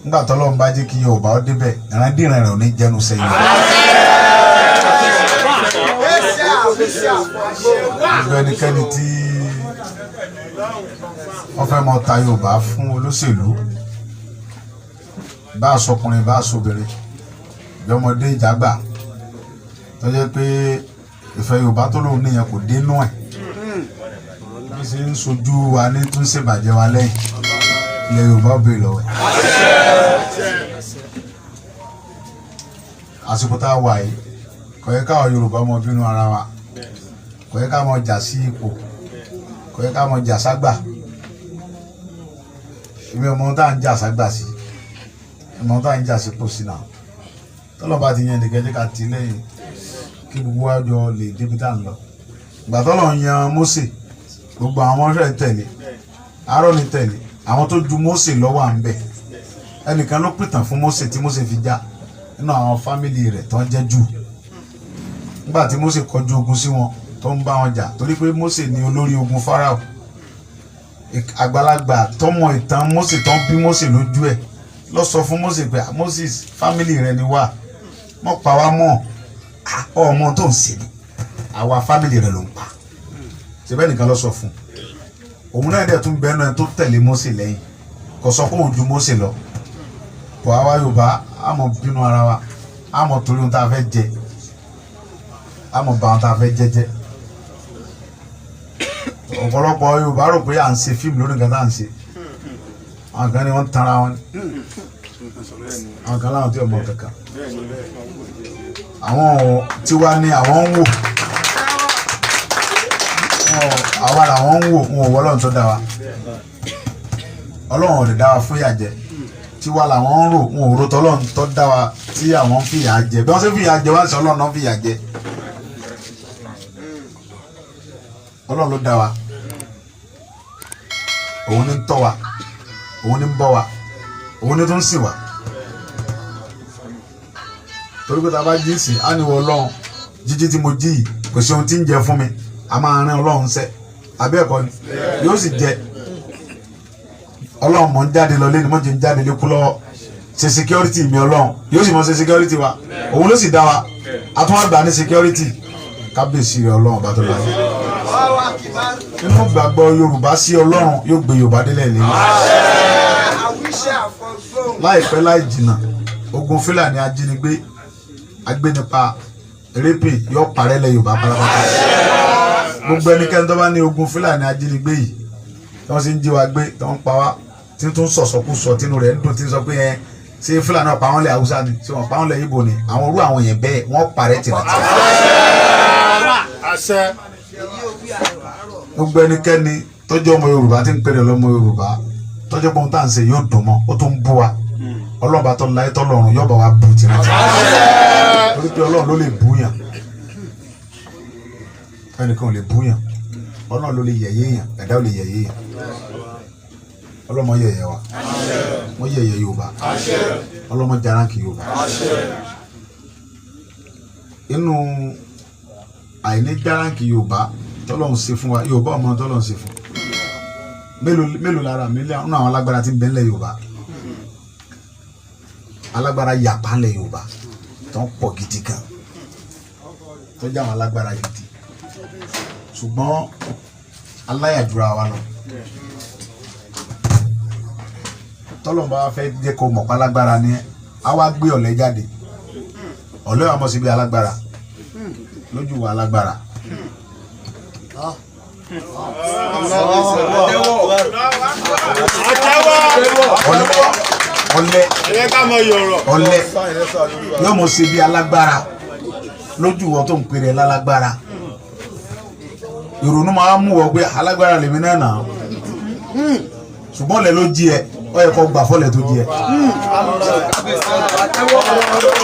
Nígbà tọ́lọ́run bá jẹ́ kí Yorùbá ó débẹ̀, ìrandíran rẹ̀ ò ní jẹnu sẹ́yìn. Gbogbo ẹnikẹ́ni tí wọ́n fẹ́ mọ ta Yorùbá fún olóṣèlú, bá a sọkùnrin, bá a sọbìnrin, ìjọmọdé, ìjàgbà, tó jẹ́ pé ìfẹ́ Yorùbá tó lóun níyẹn kò dénú ẹ̀, bí ṣe ń sojú wa ní tún ṣèbàjẹ́ wa lẹ́yìn, ilẹ̀ Yorùbá ó béèrè lọ́wọ́ ẹ̀. Àsìkò tá a wà yìí, kò yẹ káwọn Yorùbá mọ bínú ara wa, kò yẹ ká mọ jà sí ipò, kò yẹ ká mọ jà ságbà. Èmi ọmọ tá à ń jà ságbà sí, ọmọ tá à ń jà sípò sí náà, tọ́lọ́ bá ti yan nìkan, jẹ́ ká tì í lẹ́yìn kí gbogbo wa jọ lè débi tá à ń lọ. Ìgbà tọ́lọ̀ ń yan Mósè, gbogbo àwọn ọmọ rẹ̀ tẹ̀lé, Áárónì tẹ̀lé, àwọn tó ju Mósè lọ́wọ́ à ń bẹ̀. Ẹnìkan ló pìtàn fún Mósè tí Mósè fi já nínú àwọn family rẹ̀ tó ń jẹ́ Júù. Nígbà tí Mósè kọjú ogun sí wọn, tó ń bá wọn jà, torí pé Mósè ni olórí ogun Fáráò, àgbàlagbà tọmọ ìtàn Mósè tó ń bí Mósè lójú ẹ̀ lọ sọ fún Mósè pé, "Moses, family rẹ ni wá, mọ̀ pa wá mọ́ ọmọ tó ń ṣe ni, àwa family rẹ ló ń pa." Síbẹ̀ nìkan lọ sọ fún òun náà, dẹ̀ tún bẹ́ẹ̀ náà tó tẹ̀lé Mósè lẹ́yìn, kò sọ pé òun ju Mósè lọ. Kò àwa Yorùbá àmọ́ bínú ara wa, àmọ́ torí ohun tá a fẹ́ jẹ, àmọ́ bá ohun tá a fẹ́ jẹ jẹ́. Ọ̀pọ̀lọpọ̀ Yorùbá rò pé à ń ṣe fíìmù lórí nǹkan tá à ń ṣe. Àwọn kan ní wọ́n ń tanra wọn ni, àwọn kan láwọn tí ò mọ kankan, àwọn tiwa ni àwọn ń wò, àwa làwọn ń wò, wọn ò wọ́ Ọlọ́run tó dá wa. Ọlọ́run ò lè dá wa fún ìyà jẹ. Tiwa làwọn ń rò, wọn ò ro tọ́lọ́run tó dá wa tí àwọn ń fìyà jẹ. Bí wọ́n ṣe fìyà jẹ wá sí, Ọlọ́run náà fìyà jẹ. Ọlọ́run ló dá wa, òun ní ń tọ́ wa, òun ní ń bọ́ wa, òun ní tó ń sìn wa. Torí pé tá a bá jí sìn á ní wọ Ọlọ́run, jíjí tí mo jí yìí, kò sí ohun tí ń jẹ fún mi. A máa rán Ọlọ́run sẹ́ abẹ́ ẹ̀kọ́ ni yóò sì jẹ. Ọlọ́run, mọ̀ ń jáde lọ lẹ́nu, mọ̀ jẹ́ ń jáde lékú lọ́wọ́, ṣe security mi. Ọlọ́run yóò sì mọ̀ ṣe security wa. Òun ló sì dá wa, a tún wá gbà ní security. Kábíyèsí rẹ, Ọlọ́run bá tó láyé. Nínú gbàgbọ́ Yorùbá sí Ọlọ́run, yóò gbé Yorùbá délẹ̀ lé láìpẹ́ láì jìnnà. Ogun Fúlàní ajínigbé, agbénipa, rẹ́pì yóò parẹ́ lẹ̀ Yorùbá pátápátá. Gbogbo ẹnikẹ́ni tó bá ní ogun Fúlàní ajínigbé yìí tí wọ́n sì ń jí wa gbé, tí wọ́n ń pa wá, tí ń tún sọ̀sọ̀kúsọ, tínú rẹ̀ ń dùn, tí ń sọ pé ẹ ṣé Fúlàní ọ̀pá wọn lẹ̀ Haúsá ni, ṣé wọ́n pa wọn lẹ̀ Ìgbò ni, àwọn irú àwọn yẹn bẹ́ẹ̀, wọ́n parẹ́ tìrantìran. Gbogbo ẹnikẹ́ni tọ́jú ọmọ Yorùbá tí ń pèrè lọ́mọ Yorùbá, tọ́jú pé ohun tá à ń ṣe yóò dùn mọ́, ó tún ń bú wa, Ọlọ́run bá tọ́ láyé tọ́lọ́run yóò bá wa bú tìrantìran, torí pé Ọlọ́run ló lè bú yàn, ẹnìkan ò lè bú yàn. Ọlọ́run ló lè yẹ̀yẹ́ yàn, ẹ̀dá ò lè yẹ̀yẹ́ yàn. Ọlọ́mọ yẹ̀yẹ́ wa, wọ́n yẹ̀yẹ́ Yorùbá, ọlọ́mọ jaranki Yorùbá. Inú àìní járáǹkì Yorùbá tọ́lọ́run ṣe fún wa, Yorùbá ọmọ tọ́lọ́run ṣe fún mélòó mélòó lára mi nínú àwọn alágbára tí ń bẹ ńlẹ̀ Yorùbá. Alágbára yàpá ńlẹ̀ Yorùbá tó ń pọ̀ gidi gan, tó jẹ́ àwọn alágbára gidi, ṣùgbọ́n aláyàdúrà wa lọ. Tọ́lọ́run bá fẹ́ jẹ́ kó mọ̀ pé alágbára ni ẹ́, á wá gbé ọ̀lẹ jáde. Ọ̀lẹ wa mọ̀ sí bí alágbára lójú wa, alágbára. Ọ̀lẹ, ọ̀lẹ yóò mọ̀ sí bí alágbára lójú wọ tó ń pèrè lálágbára. Ìrònú máa ń mú wọ pé alágbára lèmi náà nà, ṣùgbọ́n ọ̀lẹ ló jí ẹ, ó yẹ kó gbà fọ́lẹ̀ tó jí ẹ.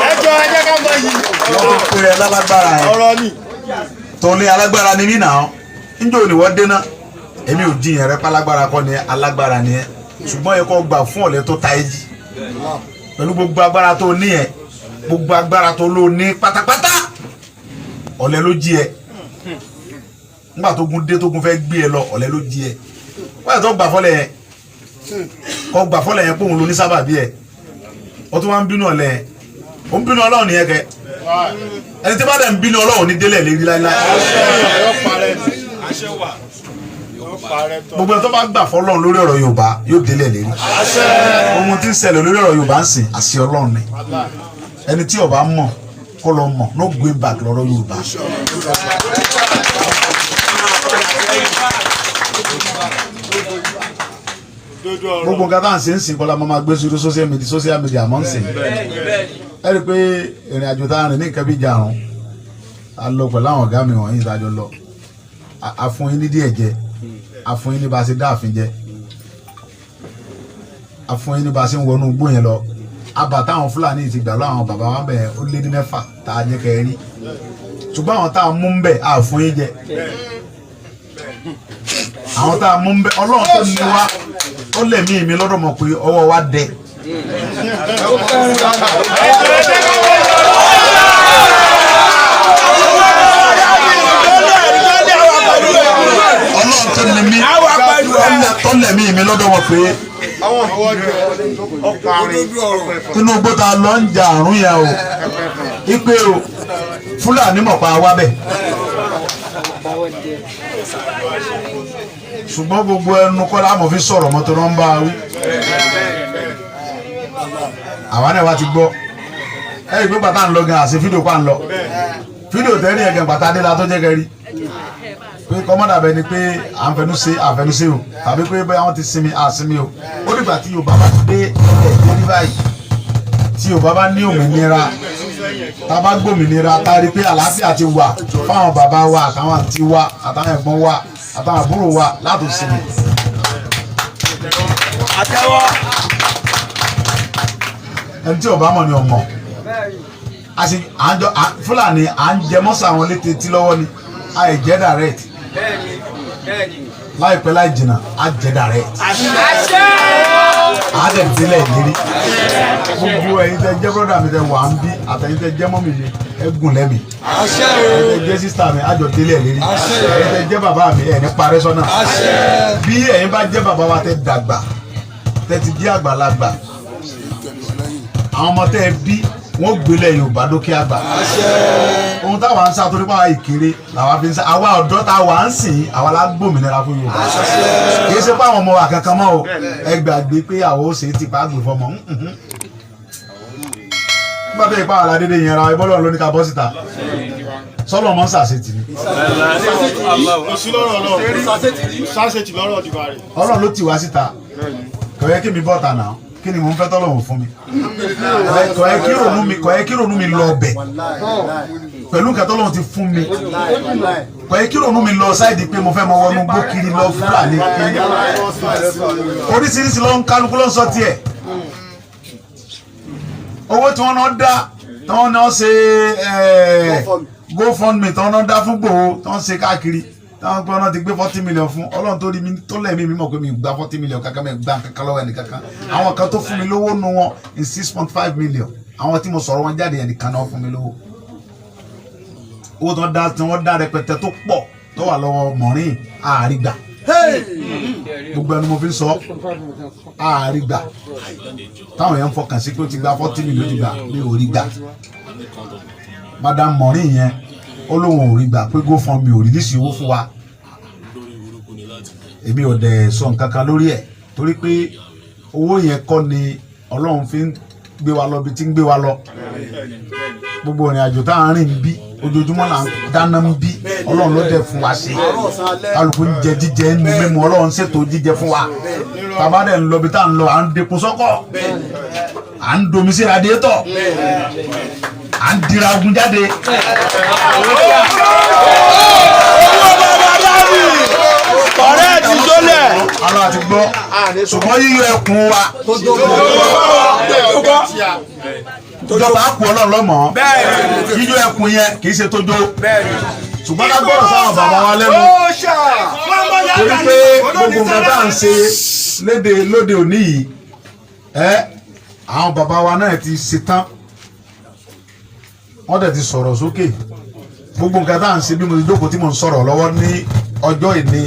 Ẹjọ́ ẹ jẹ́ ká mọ yìí. Wọ́n tó pèrè lálágbára yẹn Ọ̀rọ̀ ni. Tó ní alágbára ni mí náà, níjẹ́ òní wọ́n dé náà. Èmi ò jiyàn rẹ pálágbára kọ́ ni ẹ, alágbára ni ẹ, ṣùgbọ́n ẹ kó gbà fún ọ̀lẹ tó ta ẹ jí pẹ̀lú gbogbo agbára tó ní ẹ, gbogbo agbára tó ló ní pátápátá. Ọ̀lẹ ló jí ẹ. Nígbà tó gun dé, tó gun fẹ́ gbé ẹ lọ, ọ̀lẹ ló jí ẹ. Wọ́n yà tó gbà fọ́lẹ̀ yẹn, kó gbà fọ́lẹ̀ yẹn pé òun ló ní sábàbí ẹ. Ó tún wá ń bínú ọ̀lẹ́, ó ń bínú Ọlọ́run nìyẹn kẹ. Ẹni tí bá dẹ̀ ń bínú Ọlọ́run ní délẹ̀ lérí láíláí. Gbogbo ẹni tó bá gbà fọlọ́run lórí ọ̀rọ̀ Yorùbá yóò délẹ̀ lérí. Ohun tí ń ṣẹlẹ̀ lórí ọ̀rọ̀ Yorùbá ń sìn àṣẹ Ọlọ́run ni. Ẹni tí ó bá mọ̀ kó lọ mọ̀, no going back lọ́rọ̀ Yorùbá. Gbogbo nǹkan tá à ń ṣe ń sìn kọ́lá máa gbé sórí social media mọ́ ń sìn. Ẹ rí i pé ìrìn àjò tá a rìn ní nǹkan bí ìjàrún, a lọ pẹ̀lú àwọn ọ̀gá mi wọ̀nyí ìdájọ́ lọ. A fún yín ní díẹ̀ jẹ, a fún yín ní bá a ṣe dáàfin jẹ, a fún yín ní bá a ṣe ń wọnú igbó yẹn lọ. Abà táwọn Fúlàní ti gbà lọ àwọn bàbá wa bẹ̀ ó lé ní 6 tá a jẹ́ kẹ́ rí, ṣùgbọ́n àwọn tá a mú ń bẹ̀ a fún yín jẹ. Àwọn tá a mú ń bẹ̀, Ọlọ́run tó ní wa ó lè mí mi lọ́dọ̀ mọ̀ pé ọwọ́ wa dẹ. Ọlọ́run tó ní mi tó lè mí mi lọ́dọ̀ mọ̀ pé Tinubu ta lọ ń jà àrùn yẹn o, ipe o Fúlàní mọ̀ pa wá bẹ̀. Ṣùgbọ́n gbogbo ẹnu kọ́ láàmú fi sọ̀rọ̀ mọ́tò náà ń bá a wí. Àwa náà wá ti gbọ́. Ẹ rí i pé bàtà ń lọ gan àṣẹ fídíò pa ń lọ. Fídíò tẹ́rí ẹ̀gẹ̀ bàtà dé la tó jẹ́ kẹrí. Pé kọ́mọ́dà bẹ ni pé à ń fẹnu ṣe à fẹnu ṣe o, tàbí pé bóyá wọ́n ti sinmi à sinmi o. Ó dìgbà tí Yorùbá bá dé ẹ̀ dé báyìí, tí Yorùbá bá ní òmìnira, tá a bá gbòmìnira, tá a rí i pé àlàáfíà ti wà fáwọn bàbá wa àtàwọn àǹtí wa àtàwọn ẹ̀gbọ́n wa àtàwọn àbúrò wa láti sinmi. Ẹni tí ọba mọ̀ ni ọmọ Fúlàní à ń jẹ mọ́sà àwọn létí tí lọ́wọ́ ni a ì jẹ́ direct. Láìpẹ́ láì jìnnà a jẹ́ direct. A dẹ̀ délẹ̀ ìlérí. Gbogbo ẹ̀yin tẹ́ jẹ́ brọ́dà mi tẹ́ wà ń bí, àtẹ̀yin tẹ́ jẹ́ mọ́mì mi ẹ gùn lẹ́mì. Ẹ̀yin tẹ́ jẹ́ sísítà mi àjọ délẹ̀ ìlérí. Ẹ̀yin tẹ́ jẹ́ bàbá mi ẹ̀ ní parẹ́ sọ́nà. Bí ẹ̀yin bá jẹ́ bàbá wa tẹ́ dàgbà, tẹ́ ti di àgbàlagbà, àwọn ọmọ tẹ́ bí wọ́n gbélé Yorùbá dókè àgbà. Ohun táwa ń sá torí pàwọn ìkéré làwa fi ń sá. Àwa ọ̀dọ́ tá wà ń sìn, àwa la gbòmìnira fún Yorùbá. Kì í ṣe pé àwọn ọmọ wa kankan mọ́ o. Ẹ gbàgbé pé àwọn ó ṣe é ti pa àgbè fọmọ. Nígbà tó yẹ pé àwọn aládédé yẹn ra ẹbọ́ lọ́run ló ní ká bọ́ síta. Sọ́lọ́ mọ́ sàṣetì ni. Ọlọ́run ló tì wá síta. Kò yẹ kí mi bọ́ta náà. Kí ni mò ń fẹ́ tọ́lọ́run fún mi? Kò yẹ kí ronú mi lọ bẹ̀ pẹ̀lú nǹkan tọ́lọ́run ti fún mi. Kò yẹ kí ronú mi lọ sáìdì pé mo fẹ́ mọ wọnú gbó kiri lọ Fúlàní kiri. Oríṣiríṣi ló ń kálukú ló ń sọ tiẹ̀. Owó tí wọ́n náà dá, tí wọ́n náà ṣe GoFundMe, tí wọ́n náà dá fún Ìgbòho, tí wọ́n ṣe káàkiri, táwọn pé wọn ti gbé 40 million fún Ọlọ́run tó rí mi tó lẹ́mí mi mọ̀ pé mi gba 40 million kankan, mi gba kankan lọ́wọ́ ẹnì kankan. Àwọn kan tó fún mi lówó nu wọn in 6.5 million. Àwọn tí mo sọ̀rọ̀ wọn jáde ẹnìkan náà fún mi lówó. Owó tó dá tí wọ́n dá rẹpẹtẹ tó pọ̀ tó wà lọ́wọ́ Mọ̀rín àrígbà. Gbogbo ẹnu mo fi ń sọ àrígbà. Táwọn yẹn ń fọkàn sí pé ó ti gba 40 million, ó ti gbà, mi ò rí gbà. Madam Mọ̀rín yẹn ó lóun ò rí gbà pé GoFundMe ò rìlísì owó fún wa. Èmi ò dẹ̀ sọ nǹkan kan lórí ẹ̀ torí pé owó yẹn kọ́ ni Ọlọ́run fi ń gbé wa lọ bí tí ń gbé wa lọ. Gbogbo ìrìn àjò tá à ń rìn ń bí ojoojúmọ́ là ń dáná ń bí, Ọlọ́run ló dẹ̀ fún wa ṣe. Kálukú ń jẹ jíjẹ ń mímu, Ọlọ́run ṣètò jíjẹ fún wa. Tàbá dẹ̀ ń lọ bí tá à ń lọ, à ń depo sọ́kọ̀, à ń domi sí radiétọ̀, à ń dira ogun jáde. Owó bàbá dábì ọ̀rẹ́ ti jólẹ̀. Ọlọ́run ti gbọ́, ṣùgbọ́n yíyọ ẹkùn wa ìjọba á kú Ọlọ́run lọ́mọ́. Yíyọ ẹkùn yẹn kì í ṣe tójó, ṣùgbọ́n ká gbọ́dọ̀ sáwọn bàbá wa lẹ́nu torí pé gbogbo nǹkan tá à ń ṣe léde lóde òní yìí, ẹ àwọn bàbá wa náà ti ṣetán, wọ́n dẹ̀ ti sọ̀rọ̀ sókè. Gbogbo nǹkan tá à ń ṣe bí mo ti jókòó tí mo ń sọ̀rọ̀ lọ́wọ́ ní ọjọ́ ìní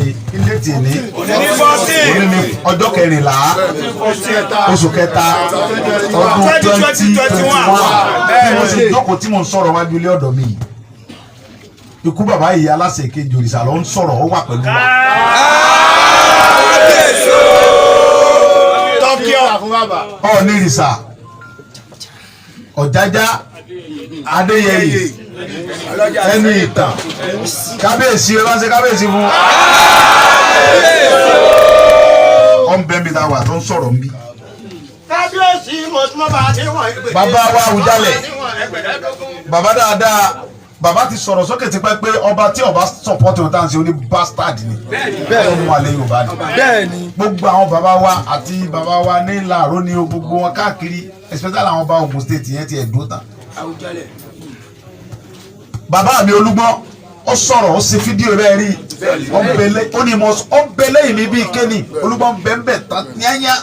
Déètì ní Ní 14. òní ní ọjọ́ 14 oṣù kẹta ọdún 2021. Bí mo ṣe jókòó tí mo ń sọ̀rọ̀ wájú ilé ọ̀dọ̀ mi yìí, ikú bàbá yìí, aláṣẹ kejì òrìṣà, ló ń sọ̀rọ̀. Ó wà pẹ̀lú wa. Ọ̀ọ́nì ìrìṣà, Ọ̀jájá Adéyẹyè, ẹni ìtàn, kábíyèsí, ẹ bá ń ṣe kábíyèsí fún ọ̀nbẹ́ mi ta wà tó ń sọ̀rọ̀ ń bí. Kábíyèsí, mo tún bá níwọ̀n ẹgbẹ̀rún. Bàbá wa Àwùjalẹ̀, bàbá dáadáa, bàbá ti sọ̀rọ̀ sókè tipẹ́ pé ọba tí ọba support wọn tá à ń ṣe, oní bastard ni, bẹ́ẹ̀ ló mú alẹ́ Yorùbá ni. Gbogbo àwọn bàbá wa àti bàbá wa ní Ìlàró ni o, gbogbo wọn káàkiri, especially àwọn ọba Ògùn State yẹn ti ẹ̀dùn tán. Bàbá mi Olúgbọ́n, ó sọ̀rọ̀, ó ṣe fídíò rẹ̀ rí. Ó ń bẹ̀lẹ̀, ó ní mo ó ń bẹ̀lẹ̀ yìí mi bíi kéènì. Olúgbọ́n bẹ́ẹ̀ tán yányá.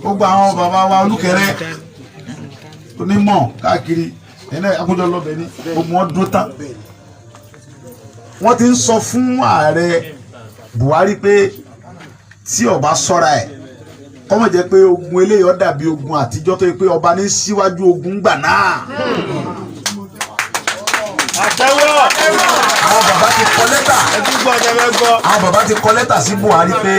Gbogbo àwọn bàbá wa, Olúkẹrẹ, onímọ̀ káàkiri, ẹ̀yin akójọ lọ́bẹ̀ ní gbogbo wọn dúró tán. Wọ́n ti ń sọ fún ààrẹ Buhari pé tí ó bá ṣọ́ra ẹ̀, kọ́mọ̀ jẹ́ pé ogun eléyìí ó dàbí ogun àtijọ́ tó yẹ pé ọba ní síwájú ogun gbà náà. Àtẹ́wọ́. Àwọn bàbá ti kọ lẹ́tà. Ẹtú gbọ́, ọjọ́ gbọ́. Àwọn bàbá ti kọ lẹ́tà sí Buhari pé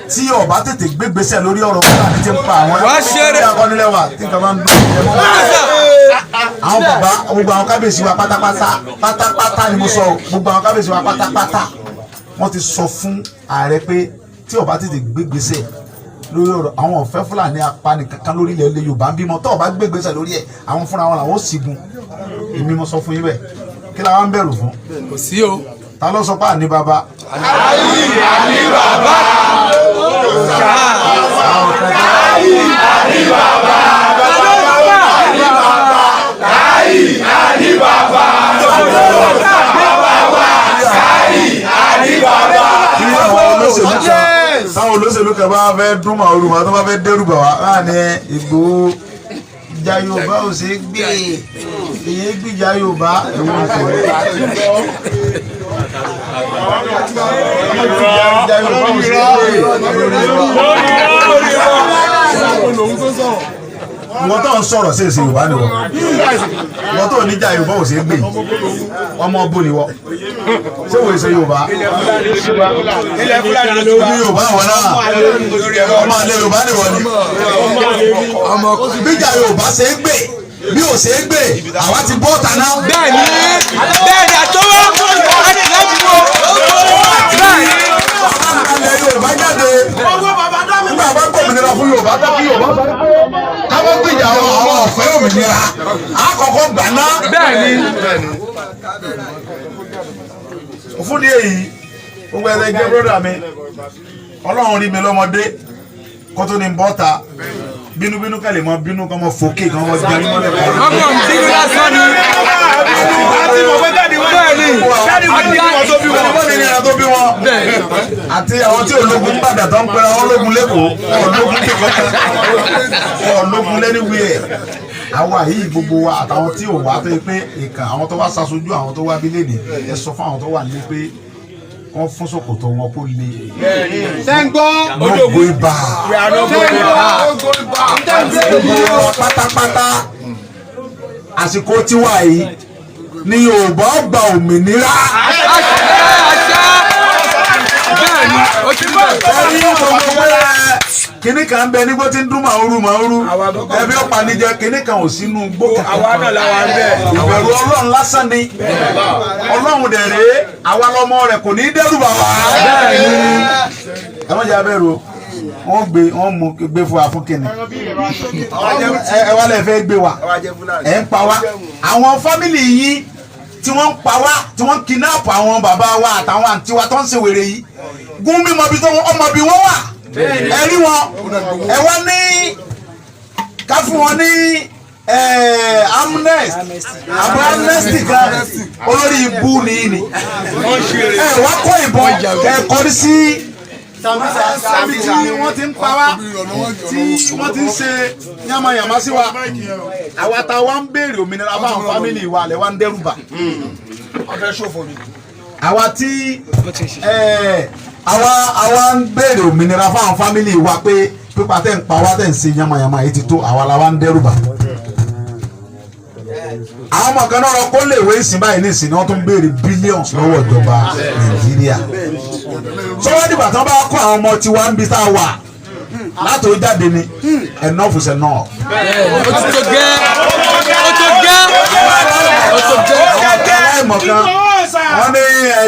tí ó bá tètè gbégbèsè lórí ọ̀rọ̀ Fúlàní tí ń pa àwọn Wá ṣeré. ní akọ́nilẹ́wà tí nǹkan bá ń dùn. Àwọn bàbá, gbogbo àwọn kábíyèsí wa pátápátá pátápátá ni mo sọ o, gbogbo àwọn kábíyèsí wa pátápátá, wọ́n ti sọ fún ààrẹ pé tí ó bá tètè gbégbèsè lórí ọ̀rọ̀ àwọn ọ̀fẹ́ Fúlàní apani kankan lórí ilẹ̀ ilẹ̀ Yorùbá ń bímọ, tó ó bá gbégbèsè lórí ẹ̀, àwọn fúnra wọn làwọn ó sígun. Èmi mo sọ fún yín bẹ́ẹ̀. Kí la wá ń bẹ̀rù fún? Kò sí o. Ta ló sọ pé àní bàbá? Àní bàbá. Àwọn kan tó- Bí àwọn olóṣèlú kan, táwọn olóṣèlú kan bá fẹ́ dún màálù wọn, tó bá fẹ́ dẹ́rù bà wá láàrin Ìgbòho, ìjà Yorùbá ò ṣe é gbé, èyí gbìjà Yorùbá, ẹ̀wọ̀n kò rí. Ìjà Yorùbá ò ṣe é gbé. Ìwọ tó ń sọ̀rọ̀ sí èsì Yorùbá ni wọ́n. Ìwọ tó níjà Yorùbá ò ṣe é gbé, ọmọ ọbọ ni wọ́n. Ṣé wò ó ṣe Yorùbá? Ilẹ̀ Fúlàní ló ti Ní wá. Yorùbá wọn náà, ọmọ ilẹ̀ Yorùbá ni wọ́n ni. Bíjà Yorùbá ṣe é gbé, bí ò ṣe é gbé, àwa ti bọ́ ọ̀tà náà. Bẹ́ẹ̀ni, bẹ́ẹ̀ni, àtọwọ́ àti láti wo. Bẹ́ẹ̀ni. Ilẹ̀ Yorùbá jáde nígbà bá gbòmìnira fún Yorùbá tó kí Yorùbá sọ pé káwọn gbìjà àwọn ọ̀fẹ́ òmìnira àkọ́kọ́ gbà náà. Bẹ́ẹ̀ni. Fún ní èyí, gbogbo ẹ̀rẹ́ jẹ́ brother mi, Ọlọ́run rí mi lọ́mọdé kó tó ní bọ́ta bínúbínú kẹ́lẹ̀ mọ́ bínú kọ́ mọ́ fòkè kọ́ mọ́ jẹrí mọ́lẹ̀ kọ́. Ọmọ mi bínú lásán ni. Àti mọ̀ pé daddy wọn. Bẹ́ẹ̀ni. Daddy wọn ní ìwọ̀n tó bí wọn. Wọ́n ní ìrìn tó bí wọn. Bẹ́ẹ̀ni. Àti àwọn tí ológun padà tó ń pera wọn ológun lẹ́kọ̀ọ́, ológun ológun lẹ́niwẹ̀ẹ́. Àwa yìí, gbogbo wa àtàwọn tí ò wá, tó yẹ pé ìkàn àwọn tó wá ṣaṣojú àwọn tó wá bí lẹ́nìí, ẹ sọ fún àwọn tó wà nílé pé wọ́n fún ṣòkòtò wọn kó le. Sẹ́ńgbọ́. No going back. We are not going back. Gbogbo wa pátápátá, àsìkò tiwa yìí ni Yorùbá gba òmìnira. Àṣẹ, àṣẹ. Bẹ́ẹ̀ni, o ti bẹ̀. Ẹni gbogbo pé kinní kan bẹ nígbó tí ń dún màúrú màúrú, ẹbí ọ̀pá níjẹ, kinní kan ò sínú gbó kankan. Àwa náà làwa ń bẹ̀. Ìbẹ̀rù Ọlọ́run lásán ni. Ọlọ́run dẹ̀ rèé, àwa lọmọ rẹ̀, kò ní í dẹ́rù bà wá. Ẹ má jẹ́ abẹ́rù o. Wọ́n gbé, wọ́n mú gbé fún wa fún kinní. Ẹ wá lẹ fẹ́ gbé wa, ẹ ń pa wá. Àwọn family yín tí wọ́n ń pa wá, tí wọ́n ń kidnap àwọn bàbá wa àtàwọn àǹtí wa tó ń ṣe wèrè yìí, Gúnmi mọbi tó ọmọ bí wọ́n wà, ẹ rí wọn. Ẹ wá ní ká fún wọn ní amnesty, àbọ̀ amnesty kan, olórí ibú ni ni ẹ wá kó ìbọn ẹ kọrí sí ibi tí wọ́n ti ń pa wá, tí wọ́n ti ń ṣe yánmayànmá sí wa. Àwa ta wá ń béèrè òmìnira báwọn family wa lẹ wá ń dẹ́rù bà. Àwa tí àwa ń béèrè òmìnira fáwọn family wa pé pípa tẹ̀ ń pa wá, tẹ̀ ń ṣe yamayama yìí ti tó, àwa la wá ń dẹ́rù bà. Àwọn ọmọ kan náà kó lè wé ìsìn báyìí nísìn ni wọ́n tún béèrè billions lọ́wọ́ ìjọba Nàìjíríà. Sọ́wọ́n dìgbà tí wọ́n bá kó àwọn ọmọ tiwa ń bí tá a wà látò jáde ni, enough is enough. Ó ti tó gẹ́, ó tó gẹ́, ó tó gẹ́. Aláìmọ̀kan wọ́n ní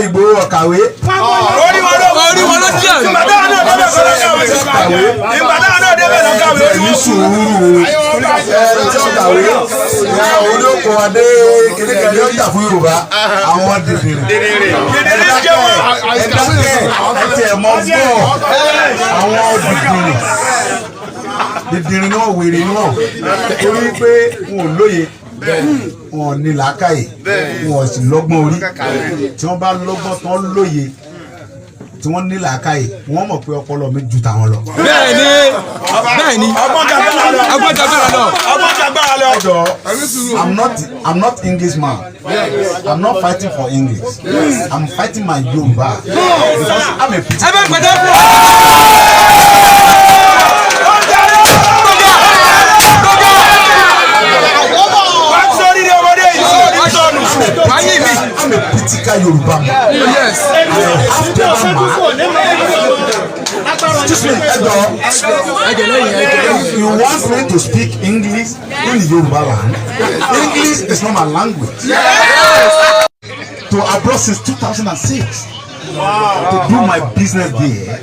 Ìgbòho ọ̀kàwé. Orí wọn ló Orí wọn ló jẹ́. Ìgbà táwọn náà débẹ̀ kọ́ ló kàwé. Kàwé. Ìgbà táwọn náà débẹ̀ ló kàwé. Orí Ní wọn. sùúrù, ẹ tí ó kàwé ẹ olóko adé kékeré yóò jà fún Yorùbá, àwọn dìdìrì. Dìdìrì jẹ́ wọn. Ẹ dákẹ́, ẹ tiẹ̀ mọ́ gbọ́, àwọn dìdìrì dìdìrì náà, wèrè náà, torí pé wọn ò lóye, wọn ò ní làákàyè, wọn ò sì lọ́gbọ́n orí. Tí wọ́n bá lọ́gbọ́n tán, lóye, tí wọ́n ní làákàyè, wọ́n mọ̀ pé ọpọlọ mi ju tàwọn lọ. Bẹ́ẹ̀ni, bẹ́ẹ̀ni. Ọgbọ́n jagbára lọ. Ọgbọ́n jagbára lọ. Ọgbọ́n jagbára lọ. Jọ, I'm not English man. I'm not fighting for English. I'm fighting my Yoruba because I'm a Ẹ bá gbẹdẹ fún ọ. Wá sórí ní ọmọdé yìí sórí sọnù. Wáyé mi. I'm a critical Yoruba man. Yes. I have never man. Excuse me, ẹ jọ. Ẹjẹ lẹ́yìn, ẹjẹ lẹ́yìn. If you want me to speak English in Yoruba land, English is not my language. To abroad since 2006 to do my business there.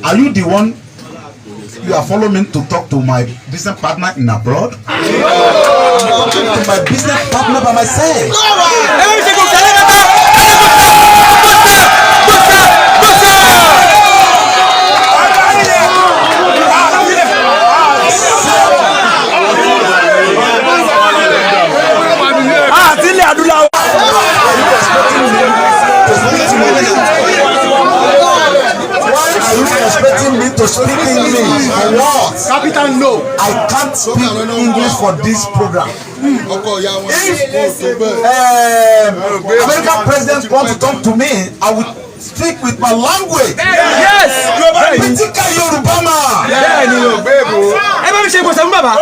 Are you the one you are following me to talk to my business partner in abroad? I'm talking to my business partner by myself. Ẹ bá mi ṣe kò tẹ̀lé kẹta. Gbọ́sẹ̀, gbọ́sẹ̀, gbọ́sẹ̀. Àti ilẹ̀ adúláwọ̀. To speak English. Why are you expecting me to speak English? For what? Capital no. I can't speak English for this program. Ọkọ ìyá wọn If kò tó bẹ́ẹ̀. American president want to talk to me, I will speak with my language. Yes. Critical Yoruba man. Bẹ́ẹ̀ni. Ẹ bá mi ṣe gbọ̀sẹ̀ fún bàbá.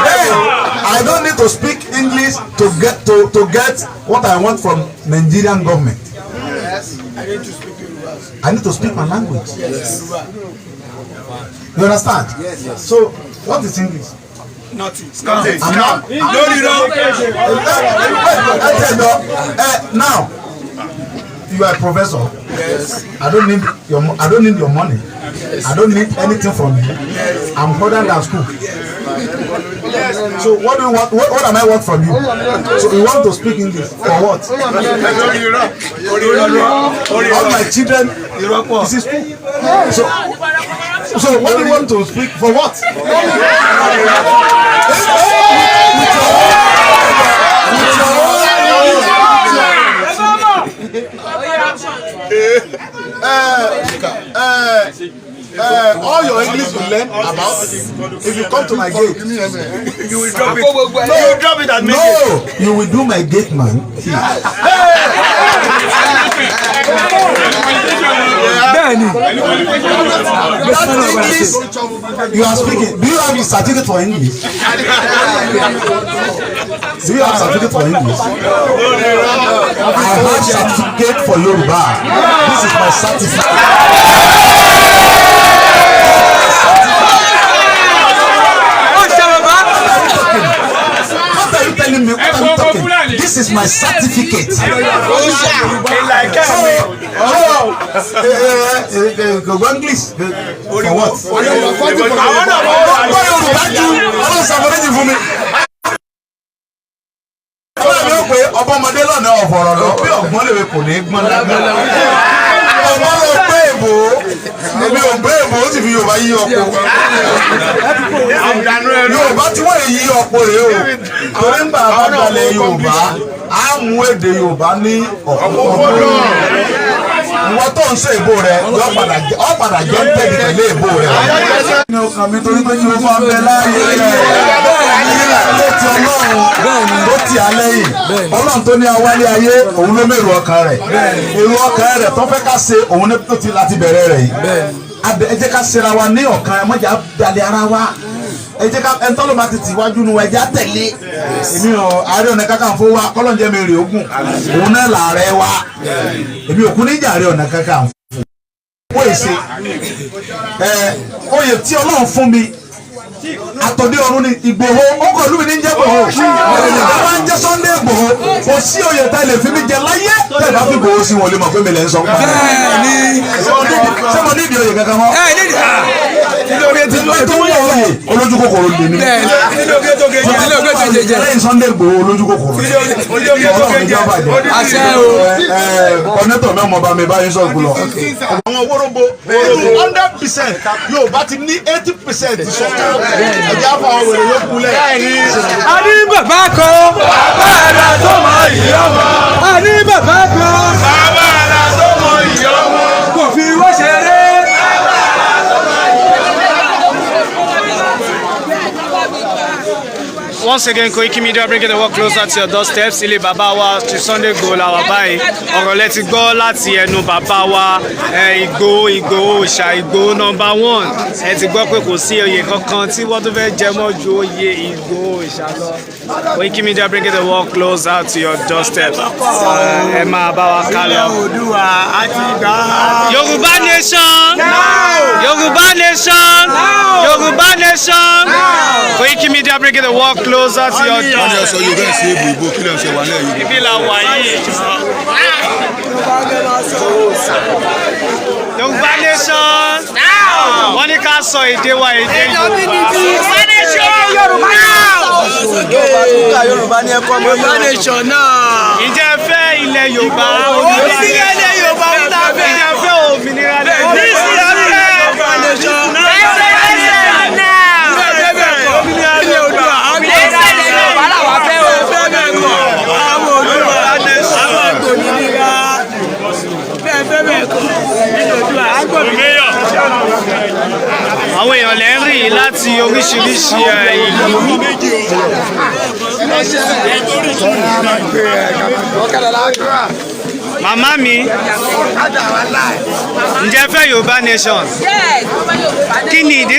Hey, I don't need to speak English to get what I want from Nigerian government. I need to speak my language. You understand? Yes. So what is English? Nothing. I'm not. Lórí rọ. Now you are a professor. Yes. I don't need your money. I don't need anything from you. I'm older than school. So what do you want? What am I want from you? So you want to speak English for what? All my children is in school. So what do you want to speak for what? With your all your English you learn about, if you come to my gate, You will drop it. You will drop it and make it. No, you will do my gate man. Bẹ́ẹ̀ni. That English you are speaking, do you have a certificate for English? Do you have certificate for English? I have certificate for Yoruba. This is my certificate. Ó ṣe bàbá. What are you telling me? What are you talking? This is my certificate. Ìlà ìkẹ́ mi. Oh, go English for what? Àwọn náà wọ́n wà. Gbọ́ Yorùbá ju Ọlọ́run ṣàforíjì fún mi. Ọlọ́run mi ò pé ọba ọmọdé lọ́nà ọ̀fọ̀rọ̀ lọ bí ọ̀gbọ́n lèwe kò ní gbọ́n lágbára. Ọmọ ló gbé èbó, èmi ò gbé èbó, ó sì fi Yorùbá yí ọkọ. Yorùbá tí wọ́n yí ọkọ rèé o. Torí ń gbà bá gbalẹ̀ Yorùbá, á mú èdè Yorùbá ní ọ̀kúnkúndùn. Ìwọ tó ń sọ èbó rẹ, yọ padà jẹ́ ń tẹ̀lé pẹ̀lú èbó rẹ. Ní ọkàn mi torí pé kí o máa bẹ láàyè rẹ̀ létí Ọlọ́run. Ọlọ́run tó tì á lẹ́yìn, Ọlọ́run tó ní awálé ayé, òun ló mèrò ọkàn rẹ̀. Èrò ọkàn rẹ̀ tó fẹ́ ká ṣe, òun ní tó ti láti bẹ̀rẹ̀ rẹ̀ yìí. Ẹ jẹ́ ká ṣera wa ní ọ̀kan, ẹ má jẹ́ á dalẹ̀ ara wa. Ẹ jẹ́ ká ẹni tọ́lọ́ bá ti tì wájú nu, ẹ jẹ́ á tẹ̀lé. Èmi ò Ààrẹ Ọ̀nà Kakanfò wa, kọ́lọ́njẹ́ mi rè ogun, òun náà làárẹ̀ wa. Èmi ò kú níjà Ààrẹ Ọ̀nà Kakanfò. Wọ́n èsè ẹ oyè tí Ọlọ́run fún mi àtọ̀dé ọ̀run ni. Ìgbòho ọkọ̀ ìlú mi ní jẹ́ Ìgbòho, àwọn ń jẹ́ Sunday Ìgbòho. Kò sí oyè tá lè fi mi jẹ láyé tẹ́ ẹ bá fi Ìgbòho sí, wọn lè mọ̀ pé mi lè ń sọ pa. Ṣé mo ní ìdí oyè kankan mọ́? Ẹ nídìí nílò oge tí Tó ń wọ oyè olójú kòkòrò lè ní. Nílò oge tó kejì, nílò oge tó jẹjẹ. Lẹ́yìn Sunday Ìgbòho, olójú kòkòrò Ọlọ́run ní jọba jẹ. Àṣẹ o. Kọ́nẹ́tọ̀ mi ọmọọba mi báyìí sọ̀rọ̀ lọ. Àwọn wóróbo 100%, Yorùbá ti ní 80% sọ̀kan, ẹ̀jẹ̀ àfọ̀ àwọn wèrè yóò kú lẹ̀. A ní bàbá kan. Bàbá àrà tó mọ ìyá ọmọ. A ní bàbá kan. Bàbá àrà tó mọ ìyá ọmọ. Kò fi wọ́n ṣeré. Once again, Koiki Media, bringing the work closer to your doorsteps. Ilé bàbá wa ti Sunday Igboho la wà báyìí. Ọ̀rọ̀ lẹ ti gbọ́ láti ẹnu bàbá wa, Ìgbòho, Ìgbòho Òòṣà, Ìgbòho number one. Ẹ ti gbọ́ pé kò sí oyè kankan tí wọ́n tún fẹ́ jẹ mọ́ ju oyè Ìgbòho Òòṣà lọ. Koiki Media, bringing the work closer to your doorsteps. Ẹ máa bá wa ká lọ. Yorùbá nation! Yorùbá nation! Yorùbá nation! Koiki Media, bringing the work closer to your Wọ́n ní doorstep. ẹ̀sọ́ Yorùbá, ẹ̀ sí èbò ìbò kí lè ṣe wà lẹ́yìn. Ibi la wà yìí. Yorùbá nation! Wọ́n ní ká sọ èdè wa, èdè Yorùbá. Yorùbá ní ẹ̀kọ́ ọmọ Yorùbá nation náà. Ǹjẹ́ ẹ fẹ́ ilẹ̀ Yorùbá? Òmìnira ilẹ̀ Yorùbá ń ta fẹ́. Ǹjẹ́ ẹ fẹ́ òmìnira ilẹ̀ Yorùbá? Yorùbá nation. Ilẹ̀ Oòduà, Yorùbá làwa fẹ́ o. Àwọn Oòduà, àwọn òmìnira. Bẹ́ẹ̀ fẹ́ bẹ́ẹ̀ kọ́. Ilẹ̀ Oòduà, àgbòmìnira. Àwọn èèyàn lẹ́ ń rí láti oríṣiríṣi ìlú. Màmá mi, ǹjẹ́ ẹ fẹ́ Yorùbá nation? Yes, mo fẹ́ Yorùbá. Kí ni ìdí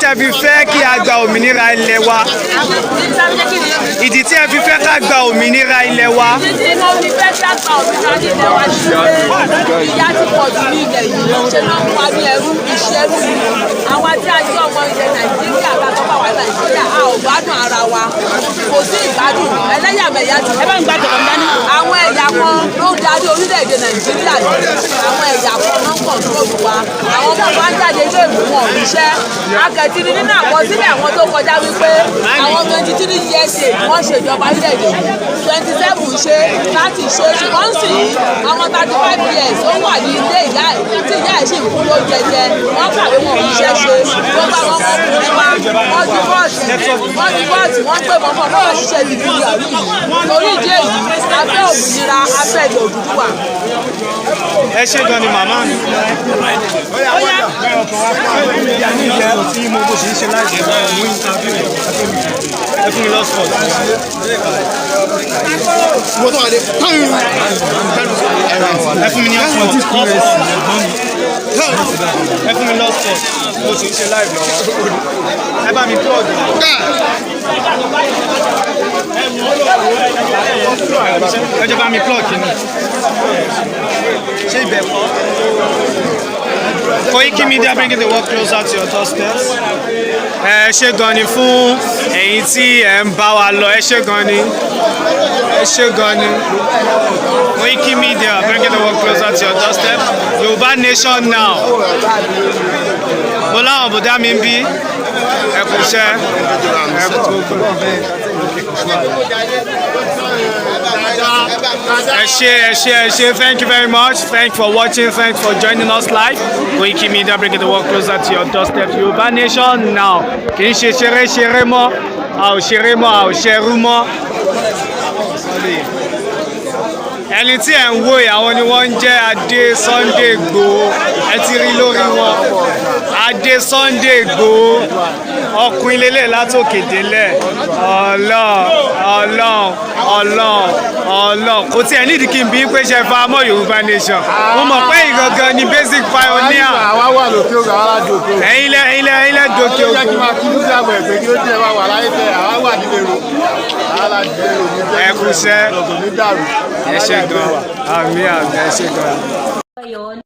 tẹ́ fi fẹ́ kí a gba òmìnira ilẹ̀ wa? Ìdí tí ẹ fi fẹ́ ká gba òmìnira ilẹ̀ wa? Títí mo fi fẹ́ dàgbà òmìnira ní ilẹ̀ wa ní pé ìyà ti pọ̀ jù ní ilẹ̀ yìí, ṣe ló ń pa ní ẹrú, ìṣẹ́rú ni. Àwa tí a jẹ́ ọmọ ilẹ̀ Nàìjíríà bá tọ́ bá wà Nàìjíríà, a ò gbádùn ara wa. Kò sí ìgbádùn, ẹlẹ́yàmẹ̀yà ti. Ẹ bá ń gbàdùn ọ̀dání. Àwọn ẹ̀yà kan ló ń darí orílẹ̀-èdè Nàìjíríà yìí. Àwọn ẹ̀yà kan ló ń control wa. Àwọn ọmọ wa ń jáde ilé ìwé, wọn ò ríṣẹ́. Akẹ́tìrì nínú àkọsílẹ̀ àwọn tó kọjá wípé àwọn 23 years age wọ́n ṣe ìjọba orílẹ̀-èdè yìí. 27 ṣe, 30 ṣe, ṣùgbọ́n sì ọmọ 35 years ó wà ní ilé ìyá ẹ̀ tí ìyá ẹ̀ sì ń fún lóúnjẹ jẹ. Wọ́n kàwé, wọn ò ríṣẹ́ ṣe. Gbogbo àwọn ọmọkùnrin wa, wọ́n divorce, wọ́n divorce, wọ́n gbé wọn fún ọmọ ṣiṣẹ́ ibi yahoo yìí. Torí ìdí èyí, a fẹ́ òmìnira, a fẹ́ ilẹ̀ Odùduwà. Ẹ ṣé gan ni, màmá mi. Tí mo bó ṣe ń ṣe láti mú interview, ẹ fún mi lọ́sọ̀ọ́. Ẹ fún mi ní hotspot, ẹ fún mi lọ́sọ̀ọ́, mo sì ń ṣe live lọ́wọ́. Ẹ bá mi plug. Ẹ jẹ́ bá mi plug kìíní. Ṣé ibẹ̀ kọ́? Koiki Media, bringing the work closer to your doorsteps. Ẹ ṣé gan ni fún ẹ̀yin tí ẹ ń bá wa lọ. Ẹ ṣé gan ni. Ẹ ṣé gan ni. Koiki Media, bringing the work closer to your doorstep. Yorùbá nation now. Mo láwọn bùdá mi ń bí. Ẹ kú iṣẹ́. Ẹ kú. Ẹ ṣé, ẹ ṣé, ẹ ṣé. Thank you very much. Thank you for watching. Thanks for joining us live. Koiki Media, bringing the work closer to your doorstep. Yorùbá nation now. Kì í ṣe ṣeré ṣeré mọ́. A ò ṣeré mọ́, a ò ṣerú mọ́. Ẹni tí ẹ̀ ń wò yìí, àwọn ni wọ́n ń jẹ́ Adé Sunday Igboho. Ẹ ti rí lórí wọn, Adé Sunday Igboho, ọkùnrin lélẹ̀ látòkè délẹ̀. Ọlọ́run, Ọlọ́run, Ọlọ́run, Ọlọ́run, kò tiẹ̀ nídìí kí n bí pé ṣe fa mọ́ Yorùbá nation. Mo mọ̀ pé ìgangan ni basic pioneer. Àwa wà lókè ògùn, àwa láti òkè ògùn. Ẹ̀yin lẹ dókè Àwọn ló jẹ́ kí ògùn. n máa kí lúdà mọ̀ ẹ̀pẹ́ kí ló jẹ́ wá wà láyé tẹ àwa wà nílé ro. Àwa láti nílé ro ní jẹ́ Ẹ kú iṣẹ́. kò ní dàrú. Ẹ ṣé gan, àmín, àmín, ẹ ṣé gan. Ngayon,